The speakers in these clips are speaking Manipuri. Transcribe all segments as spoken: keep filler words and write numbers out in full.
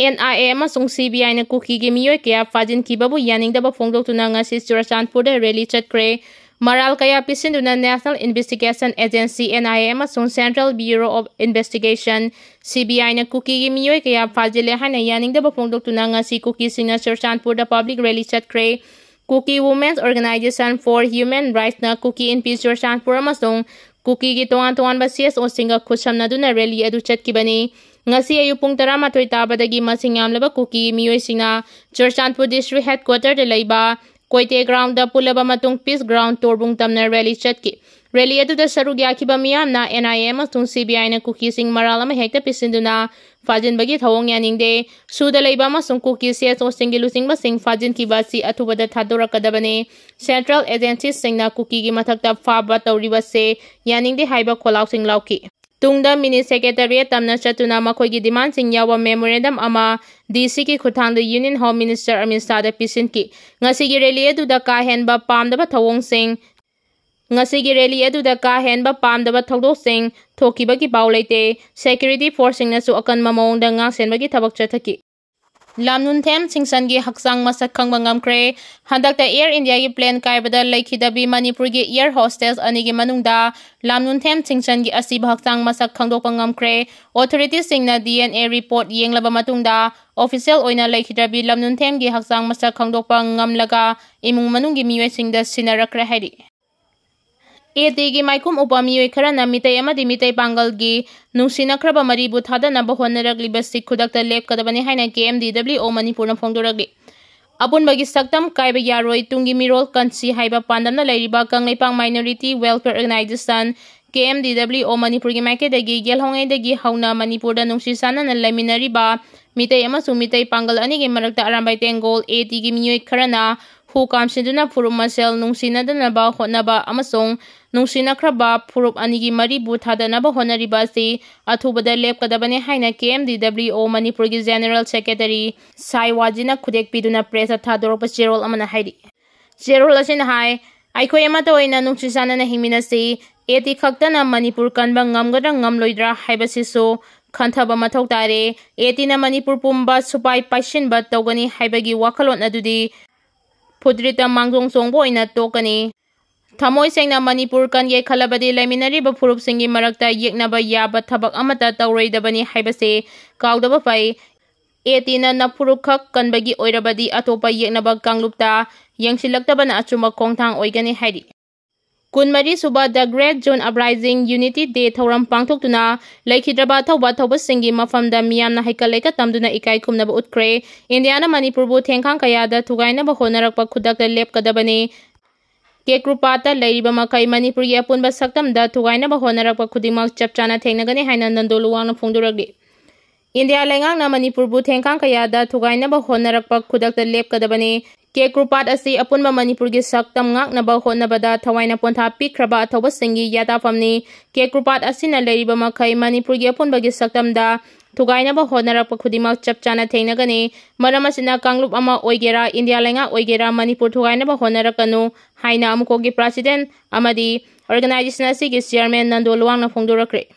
ꯑꯦꯟ ꯑꯥꯏ ꯑꯦ ꯑꯃꯁꯨꯡ ꯁꯤ ꯕꯤ ꯑꯥꯏꯅ ꯀꯨꯀꯤꯒꯤ ꯃꯤꯑꯣꯏ ꯀꯌꯥ ꯐꯥꯖꯤꯟꯈꯤꯕꯕꯨ ꯌꯥꯅꯤꯡꯗꯕ ꯐꯣꯡꯗꯣꯛꯇꯨꯅ ꯉꯁꯤ ꯆꯨꯔꯆꯥꯟꯄꯨꯔꯗ ꯔꯦꯂꯤ ꯆꯠꯈ꯭ꯔꯦ꯫ ꯃꯔꯥꯜ ꯀꯌꯥ ꯄꯤꯁꯤꯟꯗꯨꯅ National Investigation Agency, N I A, ꯑꯃꯁꯨꯡ Central Bureau of Investigation, C B I, ꯅ ꯀꯨꯀꯤꯒꯤ ꯃꯤꯑꯣꯏ ꯀꯌꯥ ꯐꯥꯖꯤꯜꯂꯦ ꯍꯥꯏꯅ ꯌꯥꯅꯤꯡꯗꯕ ꯐꯣꯡꯗꯣꯛꯇꯨꯅ ꯉꯁꯤ ꯀꯨꯀꯤꯁꯤꯡꯅ ꯆꯨꯔꯆꯥꯟꯄꯨꯔꯗ ꯄꯕ꯭ꯂꯤꯛ ꯔꯦꯂꯤ ꯆꯠꯈ꯭ꯔꯦ꯫ Kuki Women's Organization for Human Rights ꯅ ꯀꯨꯀꯤ ꯏꯟꯄꯤ ꯆꯨꯔꯆꯥꯟꯄꯨꯔ ꯑꯃꯁꯨꯡ ꯀꯨꯀꯤꯒꯤ ꯇꯣꯉꯥꯟ ꯇꯣꯉꯥꯟꯕ ꯁꯤ ꯑꯦꯁ ꯑꯣꯁꯤꯡꯒ ꯈꯨꯠꯁꯝꯅꯗꯨꯅ ꯔꯦꯂꯤ ꯑꯗꯨ ꯆꯠꯈꯤꯕꯅꯤ꯫ ꯉꯁꯤ ꯑꯌꯨꯛ ꯄꯨꯡ ꯇꯔꯥꯃꯥꯊꯣꯏ ꯇꯥꯕꯗꯒꯤ ꯃꯁꯤꯡ ꯌꯥꯝꯂꯕ ꯀꯨꯀꯤ ꯃꯤꯑꯣꯏꯁꯤꯡꯅ ꯆꯨꯔꯆꯥꯟꯄꯨꯔ ꯗꯤꯁꯇ꯭ꯔꯤꯛ ꯍꯦꯗꯀ꯭ꯋꯥꯇꯔꯗ ꯂꯩꯕ ꯀꯣꯏꯇꯦ ꯒ꯭ꯔꯥꯎꯟꯗ ꯄꯨꯜꯂꯕ ꯃꯇꯨꯡ ꯄꯤꯁ ꯒ꯭ꯔꯥꯎꯟ ꯇꯣꯔꯕꯨꯡ ꯇꯝꯅ ꯔꯦꯂꯤ ꯆꯠꯈꯤ꯫ ꯔꯦꯂꯤ ꯑꯗꯨꯗ ꯁꯔꯨꯛ ꯌꯥꯈꯤꯕ ꯃꯤꯌꯥꯝꯅ ꯑꯦꯟ ꯑꯥꯏ ꯑꯦ ꯑꯃꯁꯨꯡ ꯁꯤ ꯕꯤ ꯑꯥꯏꯅ ꯀꯨꯀꯤꯁꯤꯡ ꯃꯔꯥꯜ ꯑꯃ ꯍꯦꯛꯇ ꯄꯤꯁꯤꯟꯗꯨꯅ ꯐꯥꯖꯤꯟꯕꯒꯤ ꯊꯧꯑꯣꯡ ꯌꯥꯅꯤꯡꯗꯦ꯫ ꯁꯨꯗ ꯂꯩꯕ ꯑꯃꯁꯨꯡ ꯀꯨꯀꯤ ꯁꯤ ꯑꯦꯁ ꯑꯣꯁꯤꯡꯒꯤ ꯂꯨꯆꯤꯡꯕꯁꯤꯡ ꯐꯥꯖꯤꯟꯈꯤꯕ ꯑꯁꯤ ꯑꯊꯨꯕꯗ ꯊꯥꯗꯣꯔꯛꯀꯗꯕꯅꯤ꯫ ꯁꯦꯟꯇ꯭ꯔꯦꯜ ꯑꯦꯖꯦꯟꯁꯤꯁꯤꯡꯅ ꯀꯨꯀꯤꯒꯤ ꯃꯊꯛꯇ ꯐꯥꯕ ꯇꯧꯔꯤꯕꯁꯦ ꯌꯥꯅꯤꯡꯗꯦ ꯍꯥꯏꯕ ꯈꯣꯜꯂꯥꯎꯁꯤꯡ ꯂꯥꯎꯈꯤ꯫ ꯇꯨꯡꯗ ꯃꯤꯅꯤ ꯁꯦꯀ꯭ꯔꯦꯇꯔꯤꯌꯦꯠ ꯇꯝꯅ ꯆꯠꯇꯨꯅ ꯃꯈꯣꯏꯒꯤ ꯗꯤꯃꯥꯟꯁꯤꯡ ꯌꯥꯎꯕ ꯃꯦꯃꯣꯔꯦꯟꯗꯝ ꯑꯃ ꯗꯤ ꯁꯤꯒꯤ ꯈꯨꯠꯊꯥꯡꯗ ꯌꯨꯅꯤꯌꯟ ꯍꯣꯝ ꯃꯤꯅꯤꯁꯇꯔ ꯑꯃꯤꯠ ꯁꯥꯍꯗ ꯄꯤꯁꯤꯟꯈꯤ꯫ ꯉꯁꯤꯒꯤ ꯔꯦꯂꯤ ꯑꯗꯨꯗ ꯀꯥ ꯍꯦꯟꯕ ꯄꯥꯝꯗꯕ ꯊꯧꯑꯣꯡꯁꯤꯡ ꯉꯁꯤꯒꯤ ꯔꯦꯂꯤ ꯑꯗꯨꯗ ꯀꯥ ꯍꯦꯟꯕ ꯄꯥꯝꯗꯕ ꯊꯧꯗꯣꯛꯁꯤꯡ ꯊꯣꯛꯈꯤꯕꯒꯤ ꯄꯥꯎ ꯂꯩꯇꯦ꯫ ꯁꯦꯀ꯭ꯌꯨꯔꯤꯇꯤ ꯐꯣꯔꯁꯁꯤꯡꯅꯁꯨ ꯑꯀꯟꯕ ꯃꯑꯣꯡꯗ ꯉꯥꯛꯁꯦꯟꯕꯒꯤ ꯊꯕꯛ ꯆꯠꯊꯈꯤ꯫ ꯂꯝꯅꯨꯟꯊꯦꯝ ꯁꯤꯡꯁꯟꯒꯤ ꯍꯛꯆꯥꯡ ꯃꯁꯛ ꯈꯪꯕ ꯉꯝꯈ꯭ꯔꯦ꯫ ꯍꯟꯗꯛꯇ ꯑꯦꯌꯔ ꯏꯟꯗꯤꯌꯥꯒꯤ ꯄ꯭ꯂꯦꯟ ꯀꯥꯏꯕꯗ ꯂꯩꯈꯤꯗꯕꯤ ꯃꯅꯤꯄꯨꯔꯒꯤ ꯑꯦꯌꯔ ꯍꯣꯁꯇꯦꯁ ꯑꯅꯤꯒꯤ ꯃꯅꯨꯡꯗ ꯂꯝꯅꯨꯟꯊꯦꯝ ꯁꯤꯡꯁꯟꯒꯤ ꯑꯁꯤꯕ ꯍꯛꯆꯥꯡ ꯃꯁꯛ ꯈꯪꯗꯣꯛꯄ ꯉꯝꯈ꯭ꯔꯦ꯫ ꯑꯣꯊꯣꯔꯤꯇꯤꯁꯤꯡꯅ ꯗꯤ ꯑꯦꯟ ꯑꯦ ꯔꯤꯄꯣꯔꯠ ꯌꯦꯡꯂꯕ ꯃꯇꯨꯡꯗ ꯑꯣꯐꯤꯁꯤꯌꯦꯜ ꯑꯣꯏꯅ ꯂꯩꯈꯤꯗ꯭ꯔꯕꯤ ꯂꯝꯅꯨꯟꯊꯦꯝꯒꯤ ꯍꯛꯆꯥꯡ ꯃꯁꯛ ꯈꯪꯗꯣꯛꯄ ꯉꯝꯂꯒ ꯏꯃꯨꯡ ꯃꯅꯨꯡꯒꯤ ꯃꯤꯑꯣꯏꯁꯤꯡꯗ ꯁꯤꯟꯅꯔꯛꯈ꯭ꯔꯦ ꯍꯥꯏꯔꯤ꯫ ꯑꯦ ꯇꯤꯒꯤ ꯃꯥꯏꯈꯨꯝ ꯎꯞꯄ ꯃꯤꯑꯣꯏ ꯈꯔꯅ ꯃꯤꯇꯩ ꯑꯃꯗꯤ ꯃꯤꯇꯩ ꯄꯥꯡꯒꯜꯒꯤ ꯅꯨꯡꯁꯤꯅꯈ꯭ꯔꯕ ꯃꯔꯤꯕꯨ ꯊꯥꯗꯅꯕ ꯍꯣꯠꯅꯔꯛꯂꯤꯕꯁꯤ ꯈꯨꯗꯛꯇ ꯂꯦꯞꯀꯗꯕꯅꯤ ꯍꯥꯏꯅ ꯀꯦ ꯑꯦꯝ ꯗꯤ ꯗꯕ꯭ꯂꯤꯎ ꯑꯣ ꯃꯅꯤꯄꯨꯔꯅ ꯐꯣꯡꯗꯣꯔꯛꯂꯤ꯫ ꯑꯄꯨꯟꯕꯒꯤ ꯁꯛꯇꯝ ꯀꯥꯏꯕ ꯌꯥꯔꯣꯏ, ꯇꯨꯡꯒꯤ ꯃꯤꯔꯣꯜ ꯀꯟꯁꯤ ꯍꯥꯏꯕ ꯄꯥꯟꯗꯝꯅ ꯂꯩꯔꯤꯕ ꯀꯪꯂꯩꯄꯥꯛ ꯃꯥꯏꯅꯣꯔꯤꯇꯤ ꯋꯦꯜꯐꯤꯌꯔ ꯑꯣꯔꯒꯅꯥꯏꯖꯦꯁꯟ, ꯀꯦ ꯑꯦꯝ ꯗꯤ ꯗꯕ꯭ꯂꯤꯎ ꯑꯣ ꯃꯅꯤꯄꯨꯔꯒꯤ ꯃꯥꯏꯀꯩꯗꯒꯤ ꯌꯦꯜꯍꯧꯉꯩꯗꯒꯤ ꯍꯧꯅ ꯃꯅꯤꯄꯨꯔꯗ ꯅꯨꯡꯁꯤ ꯆꯥꯟꯅꯅ ꯂꯩꯃꯤꯟꯅꯔꯤꯕ ꯃꯤꯇꯩ ꯑꯃꯁꯨꯡ ꯃꯤꯇꯩ ꯄꯥꯡꯒꯜ ꯑꯅꯤꯒꯤ ꯃꯔꯛꯇ ꯑꯔꯥꯝꯕꯥꯏ ꯇꯦꯡꯒꯣꯜ ꯑꯦ ꯇꯤꯒꯤ ꯃꯤꯑꯣꯏ ꯈꯔꯅ ꯍꯨ ꯀꯥꯝꯁꯤꯟꯗꯨꯅ ꯐꯨꯔꯨꯞ ꯃꯁꯦꯜ ꯅꯨꯡꯁꯤꯅꯗꯅꯕ ꯍꯣꯠꯅꯕ ꯑꯃꯁꯨꯡ ꯅꯨꯡꯁꯤꯅꯈ꯭ꯔꯕ ꯐꯨꯔꯨꯞ ꯑꯅꯤꯒꯤ ꯃꯔꯤꯕꯨ ꯊꯥꯗꯅꯕ ꯍꯣꯠꯅꯔꯤꯕ ꯑꯁꯤ ꯑꯊꯨꯕꯗ ꯂꯦꯞꯀꯗꯕꯅꯤ ꯍꯥꯏꯅ ꯀꯦ ꯑꯦꯝ ꯗꯤ ꯗꯕ꯭ꯂꯤꯎ ꯑꯣ ꯃꯅꯤꯄꯨꯔꯒꯤ ꯖꯦꯅꯔꯦꯜ ꯁꯦꯀ꯭ꯔꯦꯇꯔꯤ ꯁꯥꯏ ꯋꯥꯖꯤꯅ ꯈꯨꯗꯦꯛ ꯄꯤꯗꯨꯅ ꯄ꯭ꯔꯦꯁꯇ ꯊꯥꯗꯣꯔꯛꯄ ꯆꯦꯔꯣꯜ ꯑꯃꯅ ꯍꯥꯏꯔꯤ꯫ ꯆꯦꯔꯣꯜ ꯑꯁꯤꯅ ꯍꯥꯏ, ꯑꯩꯈꯣꯏ ꯑꯃꯠꯇ ꯑꯣꯏꯅ ꯅꯨꯡꯁꯤ ꯆꯥꯟꯅꯅ ꯍꯤꯡꯃꯤꯟꯅꯁꯤ꯫ ꯑꯦ ꯇꯤ ꯈꯛꯇꯅ ꯃꯅꯤꯄꯨꯔ ꯀꯟꯕ ꯉꯝꯒꯗ꯭ꯔꯥ ꯉꯝꯂꯣꯏꯗ꯭ꯔꯥ ꯍꯥꯏꯕꯁꯤꯁꯨ ꯈꯟꯊꯕ ꯃꯊꯧ ꯇꯥꯔꯦ꯫ ꯑꯦ ꯇꯤꯅ ꯃꯅꯤꯄꯨꯔ ꯄꯨꯝꯕ ꯁꯨꯄꯥꯏ ꯄꯥꯏꯁꯤꯟꯕ ꯇꯧꯒꯅꯤ ꯍꯥꯏꯕꯒꯤ ꯋꯥꯈꯜꯂꯣꯟ ꯑꯗꯨꯗꯤ ꯐꯨꯗ꯭ꯔꯤꯠꯇ ꯃꯥꯡꯖꯣꯡ ꯆꯣꯡꯕ ꯑꯣꯏꯅ ꯇꯣꯛꯀꯅꯤ꯫ ꯊꯃꯣꯏ ꯁꯦꯡꯅ ꯃꯅꯤꯄꯨꯔ ꯀꯟꯒꯦ ꯈꯜꯂꯕꯗꯤ ꯂꯩꯃꯤꯟꯅꯔꯤꯕ ꯐꯨꯔꯨꯞꯁꯤꯡꯒꯤ ꯃꯔꯛꯇ ꯌꯦꯛꯅꯕ ꯌꯥꯕ ꯊꯕꯛ ꯑꯃꯠꯇ ꯇꯧꯔꯣꯏꯗꯕꯅꯤ ꯍꯥꯏꯕꯁꯦ ꯀꯥꯎꯗꯕ ꯐꯩ꯫ ꯑꯦ ꯇꯤꯅ ꯅꯐꯨꯔꯨꯞ ꯈꯛ ꯀꯟꯕꯒꯤ ꯑꯣꯏꯔꯕꯗꯤ ꯑꯇꯣꯞꯄ ꯌꯦꯛꯅꯕ ꯀꯥꯡꯂꯨꯞꯇ ꯌꯦꯡꯁꯤꯜꯂꯛꯇꯕꯅ ꯑꯆꯨꯝꯕ ꯈꯣꯡꯊꯥꯡ ꯑꯣꯏꯒꯅꯤ ꯍꯥꯏꯔꯤ꯫ ꯀꯨꯟꯃꯔꯤ ꯁꯨꯕ The Great June Uprising Unity Day ꯊꯧꯔꯝ ꯄꯥꯡꯊꯣꯛꯇꯨꯅ ꯂꯩꯈꯤꯗ꯭ꯔꯕ ꯑꯊꯧꯕ ꯑꯊꯧꯕꯁꯤꯡꯒꯤ ꯃꯐꯝꯗ ꯃꯤꯌꯥꯝꯅ ꯍꯩꯀꯠ ꯂꯩꯀꯠ ꯇꯝꯗꯨꯅ ꯏꯀꯥꯏ ꯈꯨꯝꯅꯕ ꯎꯠꯈ꯭ꯔꯦ꯫ ꯏꯟꯗꯤꯌꯥꯅ ꯃꯅꯤꯄꯨꯔꯕꯨ ꯊꯦꯡꯈꯥꯡ ꯀꯌꯥꯗ ꯊꯨꯒꯥꯏꯅꯕ ꯍꯣꯠꯅꯔꯛꯄ ꯈꯨꯗꯛꯇ ꯂꯦꯞꯀꯗꯕꯅꯤ꯫ ꯀꯦꯀ꯭ꯔꯨꯄꯥꯠꯇ ꯂꯩꯔꯤꯕ ꯃꯈꯩ ꯃꯅꯤꯄꯨꯔꯒꯤ ꯑꯄꯨꯟꯕ ꯁꯛꯇꯝꯗ ꯊꯨꯒꯥꯏꯅꯕ ꯍꯣꯠꯅꯔꯛꯄ ꯈꯨꯗꯤꯡꯃꯛ ꯆꯞ ꯆꯥꯅ ꯊꯦꯡꯅꯒꯅꯤ ꯍꯥꯏꯅ ꯅꯟꯗꯣ ꯂꯨꯋꯥꯡꯅ ꯐꯣꯡꯗꯣꯔꯛꯂꯤ꯫ ꯏꯟꯗꯤꯌꯥ ꯂꯩꯉꯥꯛꯅ ꯃꯅꯤꯄꯨꯔꯕꯨ ꯊꯦꯡꯈꯥꯡ ꯀꯌꯥꯗ ꯊꯨꯒꯥꯏꯅꯕ ꯍꯣꯠꯅꯔꯛꯄ ꯈꯨꯗꯛꯇ ꯂꯦꯞꯀꯗꯕꯅꯤ꯫ ꯀꯦꯀ꯭ꯔꯨꯄꯥꯠ ꯑꯁꯤ ꯑꯄꯨꯟꯕ ꯃꯅꯤꯄꯨꯔꯒꯤ ꯁꯛꯇꯝ ꯉꯥꯛꯅꯕ ꯍꯣꯠꯅꯕꯗ ꯊꯋꯥꯏꯅ ꯄꯣꯟꯊꯥ ꯄꯤꯈ꯭ꯔꯕ ꯑꯊꯧꯕꯁꯤꯡꯒꯤ ꯌꯥꯇꯥꯐꯝꯅꯤ꯫ ꯀꯦꯀ꯭ꯔꯨꯄꯥꯠ ꯑꯁꯤꯅ ꯂꯩꯔꯤꯕ ꯃꯈꯩ ꯃꯅꯤꯄꯨꯔꯒꯤ ꯑꯄꯨꯟꯕꯒꯤ ꯁꯛꯇꯝꯗ ꯊꯨꯒꯥꯏꯅꯕ ꯍꯣꯠꯅꯔꯛꯄ ꯈꯨꯗꯤꯡꯃꯛ ꯆꯞ ꯆꯥꯅ ꯊꯦꯡꯅꯒꯅꯤ꯫ ꯃꯔꯝ ꯑꯁꯤꯅ ꯀꯥꯡꯂꯨꯞ ꯑꯃ ꯑꯣꯏꯒꯦꯔꯥ, ꯏꯟꯗꯤꯌꯥ ꯂꯩꯉꯥꯛ ꯑꯣꯏꯒꯦꯔꯥ, ꯃꯅꯤꯄꯨꯔ ꯊꯨꯒꯥꯏꯅꯕ ꯍꯣꯠꯅꯔꯛꯀꯅꯨ ꯍꯥꯏꯅ ꯑꯃꯨꯀꯣꯒꯤ ꯄ꯭ꯔꯁꯤꯗꯦꯟ ꯑꯃꯗꯤ ꯑꯣꯔꯒꯅꯥꯏꯖꯦꯁꯟ ꯑꯁꯤꯒꯤ ꯆꯤꯌꯔꯃꯦꯟ ꯅꯟꯗꯣ ꯂꯨꯋꯥꯡꯅ ꯐꯣꯡꯗꯣꯔꯛꯈ꯭ꯔꯦ꯫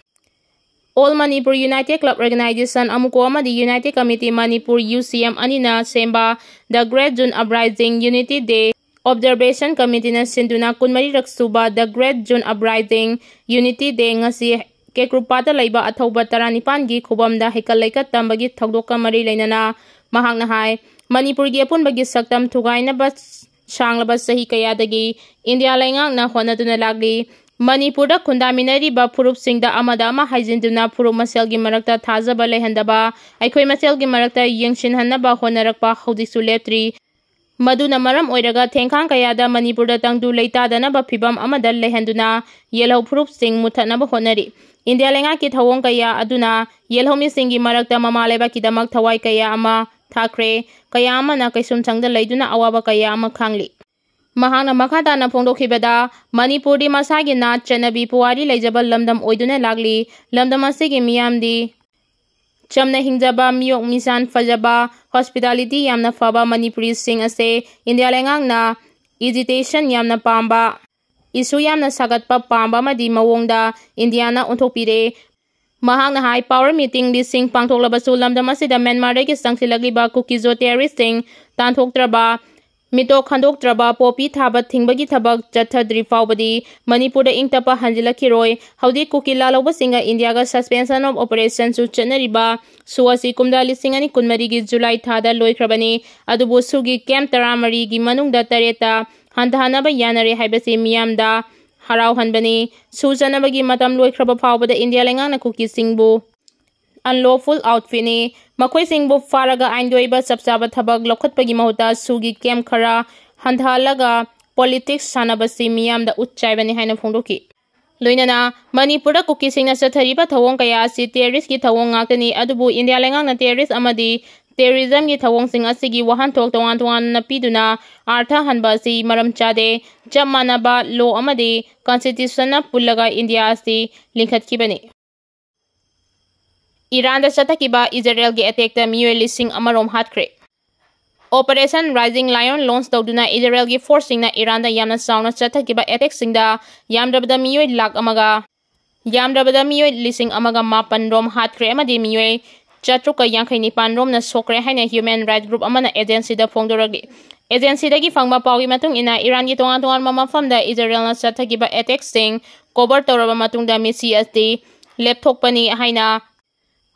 All Manipur United Club Organization, ꯑꯃꯨꯀꯣ ꯑꯃꯗꯤ United Committee Manipur, U C M, ꯑꯅꯤꯅ ꯁꯦꯝꯕ The Great June Uprising Unity Day Observation Committeeꯅ ꯁꯤꯟꯗꯨꯅ ꯀꯨꯟꯃꯔꯤꯔꯛ ꯁꯨꯕ The Great June Uprising Unity Day ꯉꯁꯤ ꯀꯦꯀ꯭ꯔꯨꯄꯥꯠꯇ ꯂꯩꯕ ꯑꯊꯧꯕ ꯇꯔꯥꯅꯤꯄꯥꯟꯒꯤ ꯈꯨꯕꯝꯗ ꯍꯩꯀꯠ ꯂꯩꯀꯠ ꯇꯝꯕꯒꯤ ꯊꯧꯗꯣꯛꯀ ꯃꯔꯤ ꯂꯩꯅꯅ ꯃꯍꯥꯛꯅ ꯍꯥꯏ, ꯃꯅꯤꯄꯨꯔꯒꯤ ꯑꯄꯨꯟꯕꯒꯤ ꯁꯛꯇꯝ ꯊꯨꯒꯥꯏꯅꯕ ꯁꯥꯡꯂꯕ ꯆꯍꯤ ꯀꯌꯥꯗꯒꯤ ꯏꯟꯗꯤꯌꯥ ꯂꯩꯉꯥꯛꯅ ꯍꯣꯠꯅꯗꯨꯅ ꯂꯥꯛꯂꯤ꯫ ꯃꯅꯤꯄꯨꯔꯗ ꯈꯨꯟꯗꯥꯃꯤꯟꯅꯔꯤꯕ ꯐꯨꯔꯨꯞꯁꯤꯡꯗ ꯑꯃꯗ ꯑꯃ ꯍꯥꯏꯖꯤꯟꯗꯨꯅ ꯐꯨꯔꯨꯞ ꯃꯁꯦꯜꯒꯤ ꯃꯔꯛꯇ ꯊꯥꯖꯕ ꯂꯩꯍꯟꯗꯕ, ꯑꯩꯈꯣꯏ ꯃꯁꯦꯜꯒꯤ ꯃꯔꯛꯇ ꯌꯦꯡꯁꯤꯟꯍꯟꯅꯕ ꯍꯣꯠꯅꯔꯛꯄ ꯍꯧꯖꯤꯛꯁꯨ ꯂꯦꯞꯇ꯭ꯔꯤ꯫ ꯃꯗꯨꯅ ꯃꯔꯝ ꯑꯣꯏꯔꯒ ꯊꯦꯡꯈꯥꯡ ꯀꯌꯥꯗ ꯃꯅꯤꯄꯨꯔꯗ ꯇꯪꯗꯨ ꯂꯩꯇꯥꯗꯅꯕ ꯐꯤꯕꯝ ꯑꯃꯗ ꯂꯩꯍꯟꯗꯨꯅ ꯌꯦꯜꯍꯧ ꯐꯨꯔꯨꯞꯁꯤꯡ ꯃꯨꯠꯊꯠꯅꯕ ꯍꯣꯠꯅꯔꯤ꯫ ꯏꯟꯗꯤꯌꯥ ꯂꯩꯉꯥꯛꯀꯤ ꯊꯧꯑꯣꯡ ꯀꯌꯥ ꯑꯗꯨꯅ ꯌꯦꯜꯍꯧꯃꯤꯁꯤꯡꯒꯤ ꯃꯔꯛꯇ ꯃꯃꯥ ꯂꯩꯕꯥꯛꯀꯤꯗꯃꯛ ꯊꯋꯥꯏ ꯀꯌꯥ ꯑꯃ ꯊꯥꯈ꯭ꯔꯦ꯫ ꯀꯌꯥ ꯑꯃꯅ ꯀꯩꯁꯨꯝꯁꯪꯗ ꯂꯩꯗꯨꯅ ꯑꯋꯥꯕ ꯀꯌꯥ ꯑꯃ ꯈꯥꯡꯂꯤ꯫ ꯃꯍꯥꯛꯅ ꯃꯈꯥ ꯇꯥꯅ ꯐꯣꯡꯗꯣꯛꯈꯤꯕꯗ, ꯃꯅꯤꯄꯨꯔꯗꯤ ꯃꯁꯥꯒꯤ ꯅꯥꯠ, ꯆꯠꯅꯕꯤ, ꯄꯨꯋꯥꯔꯤ ꯂꯩꯖꯕ ꯂꯝꯗꯝ ꯑꯣꯏꯗꯨꯅ ꯂꯥꯛꯂꯤ꯫ ꯂꯝꯗꯝ ꯑꯁꯤꯒꯤ ꯃꯤꯌꯥꯝꯗꯤ ꯆꯝꯅ ꯍꯤꯡꯖꯕ, ꯃꯤꯑꯣꯛ ꯃꯤꯁꯥꯟ ꯐꯖꯕ, hospitality ꯌꯥꯝꯅ ꯐꯕ ꯃꯅꯤꯄꯨꯔꯤꯁꯤꯡ ꯑꯁꯦ ꯏꯟꯗꯤꯌꯥ ꯂꯩꯉꯥꯛꯅ agitation ꯌꯥꯝꯅ ꯄꯥꯝꯕ, issue ꯌꯥꯝꯅ ꯁꯥꯒꯠꯄ ꯄꯥꯝꯕ ꯑꯃꯗꯤ ꯃꯑꯣꯡꯗ ꯏꯟꯗꯤꯌꯥꯅ ꯑꯣꯟꯊꯣꯛꯄꯤꯔꯦ꯫ ꯃꯍꯥꯛꯅ ꯍꯥꯏ, power meeting ꯂꯤꯁꯤꯡ ꯄꯥꯡꯊꯣꯛꯂꯕꯁꯨ ꯂꯝꯗꯝ ꯑꯁꯤꯗ ꯃ꯭ꯌꯥꯟꯃꯥꯔꯗꯒꯤ ꯆꯪꯁꯤꯜꯂꯛꯂꯤꯕ ꯀꯨꯀꯤꯖꯣ terrorist ꯁꯤꯡ ꯇꯥꯟꯊꯣꯛꯇ꯭ꯔꯕ, ꯃꯤꯇꯣꯛ ꯈꯟꯗꯣꯛꯇ꯭ꯔꯕ ꯄꯣꯄꯤ ꯊꯥꯕ ꯊꯤꯡꯕꯒꯤ ꯊꯕꯛ ꯆꯠꯊꯗ꯭ꯔꯤ ꯐꯥꯎꯕꯗꯤ ꯃꯅꯤꯄꯨꯔꯗ ꯏꯪ ꯇꯞꯄ ꯍꯟꯖꯤꯜꯂꯛꯈꯤꯔꯣꯏ꯫ ꯍꯧꯖꯤꯛ ꯀꯨꯀꯤ ꯂꯥꯜꯍꯧꯕꯁꯤꯡꯒ ꯏꯟꯗꯤꯌꯥꯒ suspension of operation ꯁꯨ ꯆꯠꯅꯔꯤꯕ ꯁꯨ ꯑꯁꯤ ꯀꯨꯝꯖꯥ ꯂꯤꯁꯤꯡ ꯑꯅꯤ ꯀꯨꯟꯃꯔꯤꯒꯤ ꯖꯨꯂꯥꯏ ꯊꯥꯗ ꯂꯣꯏꯈ꯭ꯔꯕꯅꯤ꯫ ꯑꯗꯨꯕꯨ ꯁꯨꯒꯤ camp ꯇꯔꯥꯃꯔꯤꯒꯤ ꯃꯅꯨꯡꯗ ꯇꯔꯦꯠꯇ ꯍꯟꯊꯍꯟꯅꯕ ꯌꯥꯅꯔꯦ ꯍꯥꯏꯕꯁꯤ ꯃꯤꯌꯥꯝꯗ ꯍꯔꯥꯎꯍꯟꯕꯅꯤ꯫ ꯁꯨ ꯆꯠꯅꯕꯒꯤ ꯃꯇꯝ ꯂꯣꯏꯈ꯭ꯔꯕ ꯐꯥꯎꯕꯗ ꯏꯟꯗꯤꯌꯥ ꯂꯩꯉꯥꯛꯅ ꯀꯨꯀꯤꯁꯤꯡꯕꯨ unlawful outfit ꯅꯤ꯫ ꯃꯈꯣꯏꯁꯤꯡꯕꯨ ꯐꯥꯔꯒ ꯑꯥꯏꯟꯒꯤ ꯑꯣꯏꯕ ꯆꯞ ꯆꯥꯕ ꯊꯕꯛ ꯂꯧꯈꯠꯄꯒꯤ ꯃꯍꯨꯠꯇ ꯁꯨꯒꯤ camp ꯈꯔ ꯍꯟꯊꯍꯜꯂꯒ politics ꯁꯥꯟꯅꯕꯁꯤ ꯃꯤꯌꯥꯝꯗ ꯎꯠ ꯆꯥꯏꯕꯅꯤ ꯍꯥꯏꯅ ꯐꯣꯡꯗꯣꯛꯈꯤ꯫ ꯂꯣꯏꯅꯅ ꯃꯅꯤꯄꯨꯔꯗ ꯀꯨꯀꯤꯁꯤꯡꯅ ꯆꯠꯊꯔꯤꯕ ꯊꯧꯑꯣꯡ ꯀꯌꯥ ꯑꯁꯤ terrorist ꯀꯤ ꯊꯧꯑꯣꯡ ꯉꯥꯛꯇꯅꯤ, ꯑꯗꯨꯕꯨ ꯏꯟꯗꯤꯌꯥ ꯂꯩꯉꯥꯛꯅ terrorist ꯑꯃꯗꯤ terrorism ꯒꯤ ꯊꯧꯑꯣꯡꯁꯤꯡ ꯑꯁꯤꯒꯤ ꯋꯥꯍꯟꯊꯣꯛ ꯇꯣꯉꯥꯟ ꯇꯣꯉꯥꯟꯅ ꯄꯤꯗꯨꯅ ꯑꯥꯔꯊ ꯍꯟꯕ ꯑꯁꯤ ꯃꯔꯝ ꯆꯥꯗꯦ꯫ ꯆꯞ ꯃꯥꯟꯅꯕ law ꯑꯃꯗꯤ constitution ꯅ ꯄꯨꯜꯂꯒ ꯏꯟꯗꯤꯌꯥ ꯑꯁꯤ ꯂꯤꯡꯈꯠꯈꯤꯕꯅꯤ꯫ ꯏꯔꯥꯟꯗ ꯆꯠꯊꯈꯤꯕ ꯏꯖꯔꯦꯜꯒꯤ attack ꯇ ꯃꯤꯑꯣꯏ ꯂꯤꯁꯤꯡ ꯑꯃ ꯔꯣꯝ ꯍꯥꯠꯈ꯭ꯔꯦ꯫ Operation Rising Lion launch ꯇꯧꯗꯨꯅ ꯏꯖꯔꯦꯜꯒꯤ force ꯁꯤꯡꯅ ꯏꯔꯥꯟꯗ ꯌꯥꯝꯅ ꯆꯥꯎꯅ ꯆꯠꯊꯈꯤꯕ attack ꯁꯤꯡꯗ ꯌꯥꯝꯗ꯭ꯔꯕꯗ ꯃꯤꯑꯣꯏ ꯂꯥꯈ ꯑꯃꯒ, ꯌꯥꯝꯗ꯭ꯔꯕꯗ ꯃꯤꯑꯣꯏ ꯂꯤꯁꯤꯡ ꯑꯃꯒ ꯃꯥꯄꯟ ꯔꯣꯝ ꯍꯥꯠꯈ꯭ꯔꯦ ꯑꯃꯗꯤ ꯃꯤꯑꯣꯏ ꯆꯥꯇ꯭ꯔꯨꯛꯀ ꯌꯥꯡꯈꯩ ꯅꯤꯄꯥꯟ ꯔꯣꯝꯅ ꯁꯣꯛꯈ꯭ꯔꯦ ꯍꯥꯏꯅ human rights group ꯑꯃꯅ agency ꯗ ꯐꯣꯡꯗꯣꯔꯛꯂꯤ꯫ Agency ꯗꯒꯤ ꯐꯪꯕ ꯄꯥꯎꯒꯤ ꯃꯇꯨꯡ ꯏꯟꯅ, ꯏꯔꯥꯟꯒꯤ ꯇꯣꯉꯥꯟ ꯇꯣꯉꯥꯟꯕ ꯃꯐꯝꯗ ꯏꯖꯔꯦꯜꯅ ꯆꯠꯊꯈꯤꯕ attack ꯁꯤꯡ cover ꯇꯧꯔꯕ ꯃꯇꯨꯡꯗ ꯃꯤꯁꯤ ꯑꯁꯤ ꯂꯦꯞꯊꯣꯛꯄꯅꯤ ꯍꯥꯏꯅ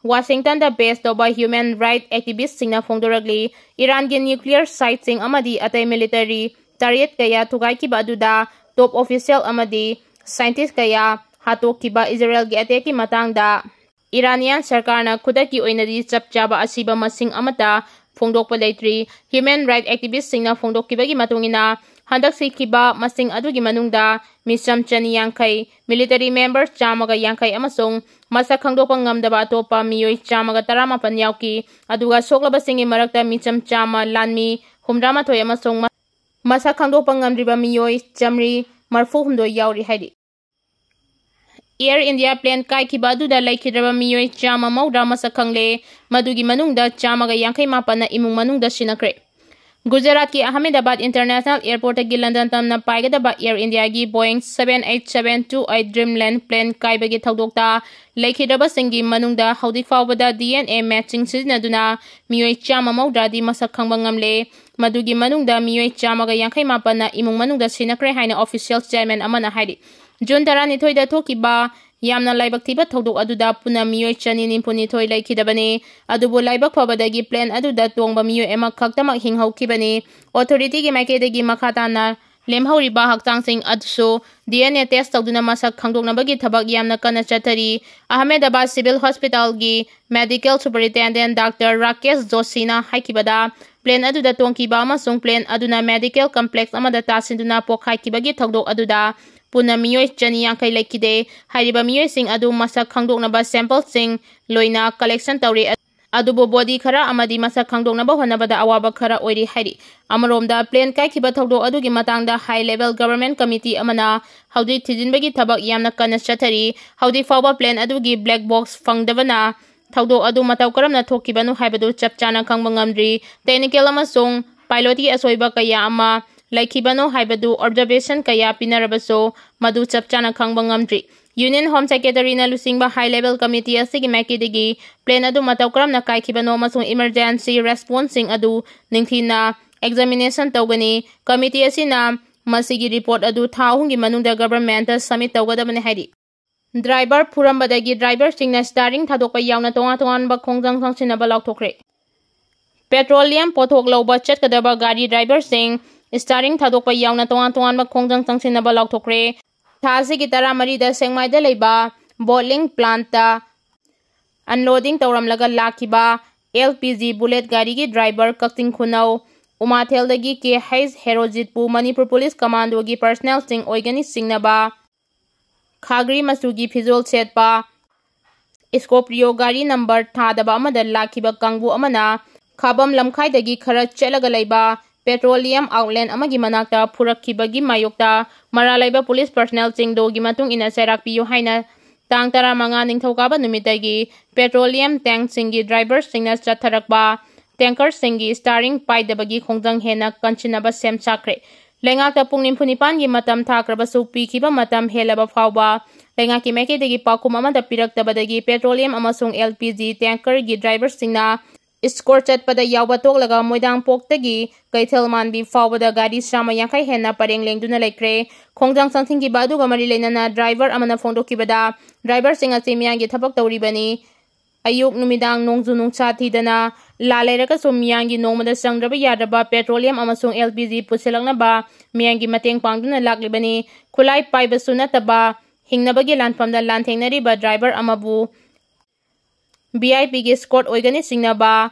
ꯋꯥꯁꯤꯡꯇꯟꯗ base ꯇꯧꯕ human rights activist ꯁꯤꯡꯅ ꯐꯣꯡꯗꯣꯔꯛꯂꯤ꯫ ꯏꯔꯥꯟꯒꯤ nuclear site ꯁꯤꯡ ꯑꯃꯗꯤ ꯑꯇꯩ military target ꯀꯌꯥ ꯊꯨꯒꯥꯏꯈꯤꯕ ꯑꯗꯨꯗ top official ꯑꯃꯗꯤ scientist ꯀꯌꯥ ꯍꯥꯠꯇꯣꯛꯈꯤꯕ ꯏꯖꯔꯦꯜꯒꯤ attack ꯀꯤ ꯃꯇꯥꯡꯗ ꯏꯔꯥꯅꯤꯌꯥꯟ ꯁꯔꯀꯥꯔꯅ ꯈꯨꯗꯛꯀꯤ ꯑꯣꯏꯅꯗꯤ ꯆꯞ ꯆꯥꯕ ꯑꯁꯤꯕ ꯃꯁꯤꯡ ꯑꯃꯠꯇ ꯐꯣꯡꯗꯣꯛꯄ ꯂꯩꯇ꯭ꯔꯤ꯫ Human rights activist ꯁꯤꯡꯅ ꯐꯣꯡꯗꯣꯛꯈꯤꯕꯒꯤ ꯃꯇꯨꯡ ꯏꯟꯅ, ꯍꯟꯗꯛ ꯁꯤꯈꯤꯕ ꯃꯁꯤꯡ ꯑꯗꯨꯒꯤ ꯃꯅꯨꯡꯗ ꯃꯤꯆꯝ ꯆꯅꯤ ꯌꯥꯡꯈꯩ, military member ꯆꯥꯝꯃꯒ ꯌꯥꯡꯈꯩ ꯑꯃꯁꯨꯡ ꯃꯁꯛ ꯈꯪꯗꯣꯛꯄ ꯉꯝꯗꯕ ꯑꯇꯣꯞꯄ ꯃꯤꯑꯣꯏ ꯆꯥꯝꯃꯒ ꯇꯔꯥꯃꯥꯄꯟ ꯌꯥꯎꯈꯤ꯫ ꯑꯗꯨꯒ ꯁꯣꯛꯂꯕꯁꯤꯡꯒꯤ ꯃꯔꯛꯇ ꯃꯤꯆꯝ ꯆꯥꯝꯃ, ꯂꯥꯟꯃꯤ ꯍꯨꯝꯗ꯭ꯔꯥꯃꯥꯊꯣꯏ ꯑꯃꯁꯨꯡ ꯃ-, ꯃꯁꯛ ꯈꯪꯗꯣꯛꯄ ꯉꯝꯗ꯭ꯔꯤꯕ ꯃꯤꯑꯣꯏ ꯆꯥꯃꯔꯤ ꯃꯔꯤꯐꯨ ꯍꯨꯝꯗꯣꯏ ꯌꯥꯎꯔꯤ ꯍꯥꯏꯔꯤ꯫ Air India plane ꯀꯥꯏꯈꯤꯕ ꯑꯗꯨꯗ ꯂꯩꯈꯤꯗ꯭ꯔꯕ ꯃꯤꯑꯣꯏ ꯆꯥꯝꯃ ꯃꯧꯗ꯭ꯔꯥ ꯃꯁꯛ ꯈꯪꯂꯦ꯫ ꯃꯗꯨꯒꯤ ꯃꯅꯨꯡꯗ ꯆꯥꯝꯃꯒ ꯌꯥꯡꯈꯩ ꯃꯥꯄꯟꯅ ꯏꯃꯨꯡ ꯃꯅꯨꯡꯗ ꯁꯤꯟꯅꯈ꯭ꯔꯦ꯫ ꯒꯨꯖꯔꯥꯠꯀꯤ ꯑꯍꯃꯦꯗꯥꯕꯥꯗ ꯏꯟꯇꯔꯅꯦꯁꯅꯦꯜ ꯑꯦꯌꯔꯄꯣꯔꯠꯇꯒꯤ ꯂꯟꯗꯟ ꯇꯝꯅ ꯄꯥꯏꯒꯗꯕ ꯑꯦꯌꯔ ꯏꯟꯗꯤꯌꯥꯒꯤ Boeing seven eight seven two eight Dreamliner plane ꯀꯥꯏꯕꯒꯤ ꯊꯧꯗꯣꯛꯇ ꯂꯩꯈꯤꯗ꯭ꯔꯕꯁꯤꯡꯒꯤ ꯃꯅꯨꯡꯗ ꯍꯧꯖꯤꯛ ꯐꯥꯎꯕꯗ D N A matching ꯁꯤꯖꯤꯟꯅꯗꯨꯅ ꯃꯤꯑꯣꯏ ꯆꯥꯝꯃ ꯃꯧꯗ꯭ꯔꯥꯗꯤ ꯃꯁꯛ ꯈꯪꯕ ꯉꯝꯂꯦ꯫ ꯃꯗꯨꯒꯤ ꯃꯅꯨꯡꯗ ꯃꯤꯑꯣꯏ ꯆꯥꯝꯃꯒ ꯌꯥꯡꯈꯩ ꯃꯥꯄꯟꯅ ꯏꯃꯨꯡ ꯃꯅꯨꯡꯗ ꯁꯤꯅꯈ꯭ꯔꯦ ꯍꯥꯏꯅ ꯑꯣꯐꯤꯁꯤꯌꯦꯜ ꯆꯦꯌꯔꯃꯦꯟ ꯑꯃꯅ ꯍꯥꯏꯔꯤ꯫ ꯖꯨꯟ ꯇꯔꯥꯅꯤꯊꯣꯏꯗ ꯊꯣꯛꯈꯤꯕ ꯌꯥꯝꯅ ꯂꯥꯏꯕꯛ ꯊꯤꯕ ꯊꯧꯗꯣꯛ ꯑꯗꯨꯗ ꯄꯨꯟꯅ ꯃꯤꯑꯣꯏ ꯆꯅꯤ ꯅꯤꯐꯨꯅꯤꯊꯣꯏ ꯂꯩꯈꯤꯗꯕꯅꯤ꯫ ꯑꯗꯨꯕꯨ ꯂꯥꯏꯕꯛ ꯐꯕꯗꯒꯤ ꯄ꯭ꯂꯦꯟ ꯑꯗꯨꯗ ꯇꯣꯡꯕ ꯃꯤꯑꯣꯏ ꯑꯃꯈꯛꯇꯃꯛ ꯍꯤꯡꯍꯧꯈꯤꯕꯅꯤ꯫ ꯑꯣꯊꯣꯔꯤꯇꯤꯒꯤ ꯃꯥꯏꯀꯩꯗꯒꯤ ꯃꯈꯥ ꯇꯥꯅ ꯂꯦꯝꯍꯧꯔꯤꯕ ꯍꯛꯆꯥꯡꯁꯤꯡ ꯑꯗꯨꯁꯨ D N A test ꯇꯧꯗꯨꯅ ꯃꯁꯛ ꯈꯪꯗꯣꯛꯅꯕꯒꯤ ꯊꯕꯛ ꯌꯥꯝꯅ ꯀꯟꯅ ꯆꯠꯊꯔꯤ꯫ ꯑꯍꯃꯦꯗꯥꯕꯥꯗ ꯁꯤꯚꯤꯜ ꯍꯣꯁꯄꯤꯇꯥꯜꯒꯤ ꯃꯦꯗꯤꯀꯦꯜ ꯁꯨꯄꯔꯤꯟꯇꯦꯟꯗꯦꯟ ꯗꯥꯛꯇꯔ ꯔꯥꯀꯦꯁ ꯖꯣꯁꯤꯅ ꯍꯥꯏꯈꯤꯕꯗ, ꯄ꯭ꯂꯦꯟ ꯑꯗꯨꯗ ꯇꯣꯡꯈꯤꯕ ꯑꯃꯁꯨꯡ ꯄ꯭ꯂꯦꯟ ꯑꯗꯨꯅ ꯃꯦꯗꯤꯀꯦꯜ ꯀꯝꯄ꯭ꯂꯦꯛꯁ ꯑꯃꯗ ꯇꯥꯁꯤꯟꯗꯨꯅ ꯄꯣꯈꯥꯏꯈꯤꯕꯒꯤ ꯊꯧꯗꯣꯛ ꯑꯗꯨꯗ ꯄꯨꯟꯅ ꯃꯤꯑꯣꯏ ꯆꯅꯤ ꯌꯥꯡꯈꯩ ꯂꯩꯈꯤꯗꯦ꯫ ꯍꯥꯏꯔꯤꯕ ꯃꯤꯑꯣꯏꯁꯤꯡ ꯑꯗꯨ ꯃꯁꯛ ꯈꯪꯗꯣꯛꯅꯕ sample ꯁꯤꯡ ꯂꯣꯏꯅ collection ꯇꯧꯔꯤ꯫ ꯑꯗꯨꯕꯨ body ꯈꯔ ꯑꯃꯗꯤ ꯃꯁꯛ ꯈꯪꯗꯣꯛꯅꯕ ꯍꯣꯠꯅꯕꯗ ꯑꯋꯥꯕ ꯈꯔ ꯑꯣꯏꯔꯤ ꯍꯥꯏꯔꯤ꯫ ꯑꯃꯔꯣꯝꯗ, ꯄ꯭ꯂꯦꯟ ꯀꯥꯏꯈꯤꯕ ꯊꯧꯗꯣꯛ ꯑꯗꯨꯒꯤ ꯃꯇꯥꯡꯗ high level government committee ꯑꯃꯅ ꯍꯧꯖꯤꯛ ꯊꯤꯖꯤꯟꯕꯒꯤ ꯊꯕꯛ ꯌꯥꯝꯅ ꯀꯟꯅ ꯆꯠꯊꯔꯤ꯫ ꯍꯧꯖꯤꯛ ꯐꯥꯎꯕ ꯄ꯭ꯂꯦꯟ ꯑꯗꯨꯒꯤ black box ꯐꯪꯗꯕꯅ ꯊꯧꯗꯣꯛ ꯑꯗꯨ ꯃꯇꯧ ꯀꯔꯝꯅ ꯊꯣꯛꯈꯤꯕꯅꯣ ꯍꯥꯏꯕꯗꯨ ꯆꯞ ꯆꯥꯅ ꯈꯪꯕ ꯉꯝꯗ꯭ꯔꯤ꯫ Technical ꯑꯃꯁꯨꯡ pilot ꯀꯤ ꯑꯁꯣꯏꯕ ꯀꯌꯥ ꯑꯃ ꯂꯩꯈꯤꯕꯅꯣ ꯍꯥꯏꯕꯗꯨ observation ꯀꯌꯥ ꯄꯤꯅꯔꯕꯁꯨ ꯃꯗꯨ ꯆꯞ ꯆꯥꯅ ꯈꯪꯕ ꯉꯝꯗ꯭ꯔꯤ꯫ Union Home Secretary ꯅ ꯂꯨꯆꯤꯡꯕ high level committee ꯑꯁꯤꯒꯤ ꯃꯥꯏꯀꯩꯗꯒꯤ ꯄ꯭ꯂꯦꯟ ꯑꯗꯨ ꯃꯇꯧ ꯀꯔꯝꯅ ꯀꯥꯏꯈꯤꯕꯅꯣ ꯑꯃꯁꯨꯡ emergency response ꯁꯤꯡ ꯑꯗꯨ ꯅꯤꯡꯊꯤꯅ examination ꯇꯧꯒꯅꯤ꯫ Committee ꯑꯁꯤꯅ ꯃꯁꯤꯒꯤ report ꯑꯗꯨ ꯊꯥ ꯑꯍꯨꯝꯒꯤ ꯃꯅꯨꯡꯗ government ꯇ submit ꯇꯧꯒꯗꯕꯅꯤ ꯍꯥꯏꯔꯤ꯫ Driver ꯐꯨꯔꯝꯕꯗꯒꯤ driver ꯁꯤꯡꯅ steering ꯊꯥꯗꯣꯛꯄ ꯌꯥꯎꯅ ꯇꯣꯉꯥꯟ ꯇꯣꯉꯥꯟꯕ ꯈꯣꯡꯖꯪ ꯆꯪꯁꯤꯟꯅꯕ ꯂꯥꯎꯊꯣꯛꯈ꯭ꯔꯦ꯫ Petroleum ꯄꯣꯠꯊꯣꯛ ꯂꯧꯕ ꯆꯠꯀꯗꯕ ꯒꯥꯔꯤ driver ꯁꯤꯡ steering ꯊꯥꯗꯣꯛꯄ ꯌꯥꯎꯅ ꯇꯣꯉꯥꯟ ꯇꯣꯉꯥꯟꯕ ꯈꯣꯡꯖꯪ ꯆꯪꯁꯤꯟꯅꯕ ꯂꯥꯎꯊꯣꯛꯈ꯭ꯔꯦ꯫ ꯊꯥ ꯑꯁꯤꯒꯤ ꯇꯔꯥꯃꯔꯤꯗ ꯁꯦꯛꯃꯥꯏꯗ ꯂꯩꯕ bottling plant ꯇ unloading ꯇꯧꯔꯝꯂꯒ ꯂꯥꯛꯈꯤꯕ L P G bullet ꯒꯥꯔꯤꯒꯤ driver ꯀꯛꯆꯤꯡ ꯈꯨꯅꯧ ꯎꯃꯥꯊꯦꯜꯗꯒꯤ K H ꯍꯦꯔꯣꯖꯤꯠꯄꯨ ꯃꯅꯤꯄꯨꯔ ꯄꯨꯂꯤꯁ ꯀꯃꯥꯟꯗꯣꯒꯤ personnel ꯁꯤꯡ ꯑꯣꯏꯒꯅꯤ ꯆꯤꯡꯅꯕ ꯈꯥꯒ꯭ꯔꯤ ꯃꯆꯨꯒꯤ ꯐꯤꯖꯣꯜ ꯁꯦꯠꯄ Scorpio ꯒꯥꯔꯤ number ꯊꯥꯗꯕ ꯑꯃꯗ ꯂꯥꯛꯈꯤꯕ ꯀꯥꯡꯕꯨ ꯑꯃꯅ ꯈꯥꯕꯝ ꯂꯝꯈꯥꯏꯗꯒꯤ ꯈꯔ ꯆꯠꯂꯒ ꯂꯩꯕ petroleum outlet ꯑꯃꯒꯤ ꯃꯅꯥꯛꯇ ꯐꯨꯔꯛꯈꯤꯕꯒꯤ ꯃꯥꯌꯣꯛꯇ ꯃꯔꯥꯜ ꯂꯩꯕ ꯄꯨꯂꯤꯁ personnel ꯁꯤꯡꯗꯨꯒꯤ ꯃꯇꯨꯡ ꯏꯟꯅ ꯆꯩꯔꯥꯛ ꯄꯤꯌꯨ ꯍꯥꯏꯅ ꯇꯥꯡ ꯇꯔꯥꯃꯉꯥ ꯅꯤꯡꯊꯧꯀꯥꯕ ꯅꯨꯃꯤꯠꯇꯒꯤ petroleum tank ꯁꯤꯡꯒꯤ driver ꯁꯤꯡꯅ ꯆꯠꯊꯔꯛꯄ tankerꯁꯤꯡꯒꯤ steering ꯄꯥꯏꯗꯕꯒꯤ ꯈꯣꯡꯖꯪ ꯍꯦꯟꯅ ꯀꯟꯁꯤꯟꯅꯕ ꯁꯦꯝ ꯁꯥꯈ꯭ꯔꯦ꯫ ꯂꯩꯉꯥꯛꯇ ꯄꯨꯡ ꯅꯤꯐꯨ ꯅꯤꯄꯥꯟꯒꯤ ꯃꯇꯝ ꯊꯥꯈ꯭ꯔꯕꯁꯨ, ꯄꯤꯈꯤꯕ ꯃꯇꯝ ꯍꯦꯜꯂꯕ ꯐꯥꯎꯕ ꯂꯩꯉꯥꯛꯀꯤ ꯃꯥꯏꯀꯩꯗꯒꯤ ꯄꯥꯎꯈꯨꯝ ꯑꯃꯠꯇ ꯄꯤꯔꯛꯇꯕꯗꯒꯤ petroleum ꯑꯃꯁꯨꯡ L P G tankerꯒꯤ driverꯁꯤꯡꯅ ꯏꯁꯀꯣꯔ ꯆꯠꯄꯗ ꯌꯥꯎꯕ ꯇꯣꯛꯂꯒ ꯃꯣꯏꯗꯥꯡꯄꯣꯛꯇꯒꯤ ꯀꯩꯊꯦꯜ ꯃꯥꯟꯕꯤ ꯐꯥꯎꯕꯗ ꯒꯥꯔꯤ ꯆꯥꯝꯃ ꯌꯥꯡꯈꯩ ꯍꯦꯟꯅ ꯄꯔꯦꯡ ꯂꯦꯡꯗꯨꯅ ꯂꯩꯈ꯭ꯔꯦ꯫ ꯈꯣꯡꯖꯪ ꯆꯪꯁꯤꯟꯈꯤꯕ ꯑꯗꯨꯒ ꯃꯔꯤ ꯂꯩꯅꯅ driver ꯑꯃꯅ ꯐꯣꯡꯗꯣꯛꯈꯤꯕꯗ, driverꯁꯤꯡ ꯑꯁꯤ ꯃꯤꯌꯥꯝꯒꯤ ꯊꯕꯛ ꯇꯧꯔꯤꯕꯅꯤ꯫ ꯑꯌꯨꯛ ꯅꯨꯃꯤꯗꯥꯡ ꯅꯣꯡꯖꯨ ꯅꯨꯡꯁꯥ ꯊꯤꯗꯅ ꯂꯥ ꯂꯩꯔꯒꯁꯨ ꯃꯤꯌꯥꯝꯒꯤ ꯅꯣꯡꯃꯗ ꯆꯪꯗ꯭ꯔꯕ ꯌꯥꯗ꯭ꯔꯕ petroleum ꯑꯃꯁꯨꯡ L P G ꯄꯨꯁꯤꯜꯂꯛꯅꯕ ꯃꯤꯌꯥꯝꯒꯤ ꯃꯇꯦꯡ ꯄꯥꯡꯗꯨꯅ ꯂꯥꯛꯂꯤꯕꯅꯤ꯫ ꯈꯨꯠꯂꯥꯏ ꯄꯥꯏꯕꯁꯨ ꯅꯠꯇꯕ ꯍꯤꯡꯅꯕꯒꯤ ꯂꯥꯟꯐꯝꯗ ꯂꯥꯟꯊꯦꯡꯅꯔꯤꯕ driver ꯑꯃꯕꯨ V I Pꯒꯤ escort ꯑꯣꯏꯒꯅꯤ ꯆꯤꯡꯅꯕ,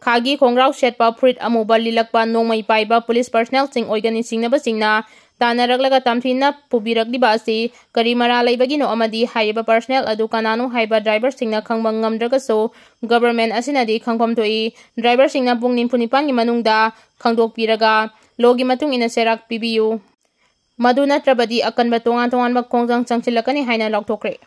ꯈꯥꯒꯤ ꯈꯣꯡꯒ꯭ꯔꯥꯎ ꯁꯦꯠꯄ, ꯐꯨꯔꯤꯠ ꯑꯃꯨꯕ ꯂꯤꯠꯂꯛꯄ, ꯅꯣꯡꯃꯩ ꯄꯥꯏꯕ police personnelꯁꯤꯡ ꯑꯣꯏꯒꯅꯤ ꯆꯤꯡꯅꯕꯁꯤꯡꯅ ꯇꯥꯟꯅꯔꯛꯂꯒ ꯇꯝꯊꯤꯅ ꯄꯨꯕꯤꯔꯛꯂꯤꯕ ꯑꯁꯤ ꯀꯔꯤ ꯃꯔꯥꯜ ꯂꯩꯕꯒꯤꯅꯣ ꯑꯃꯗꯤ ꯍꯥꯏꯔꯤꯕ personnel ꯑꯗꯨ ꯀꯅꯥꯅꯣ ꯍꯥꯏꯕ driverꯁꯤꯡꯅ ꯈꯪꯕ ꯉꯝꯗ꯭ꯔꯒꯁꯨ, government ꯑꯁꯤꯅꯗꯤ ꯈꯪꯐꯝ ꯊꯣꯛꯏ꯫ Driverꯁꯤꯡꯅ ꯄꯨꯡ ꯅꯤꯐꯨ ꯅꯤꯄꯥꯟꯒꯤ ꯃꯅꯨꯡꯗ ꯈꯪꯗꯣꯛꯄꯤꯔꯒ lawꯒꯤ ꯃꯇꯨꯡ ꯏꯟꯅ ꯆꯩꯔꯥꯛ ꯄꯤꯕꯤꯌꯨ꯫ ꯃꯗꯨ ꯅꯠꯇ꯭ꯔꯕꯗꯤ ꯑꯀꯟꯕ ꯇꯣꯉꯥꯟ ꯇꯣꯉꯥꯟꯕ ꯈꯣꯡꯖꯪ ꯆꯪꯁꯤꯜꯂꯛꯀꯅꯤ ꯍꯥꯏꯅ ꯂꯥꯎꯊꯣꯛꯈ꯭ꯔꯦ꯫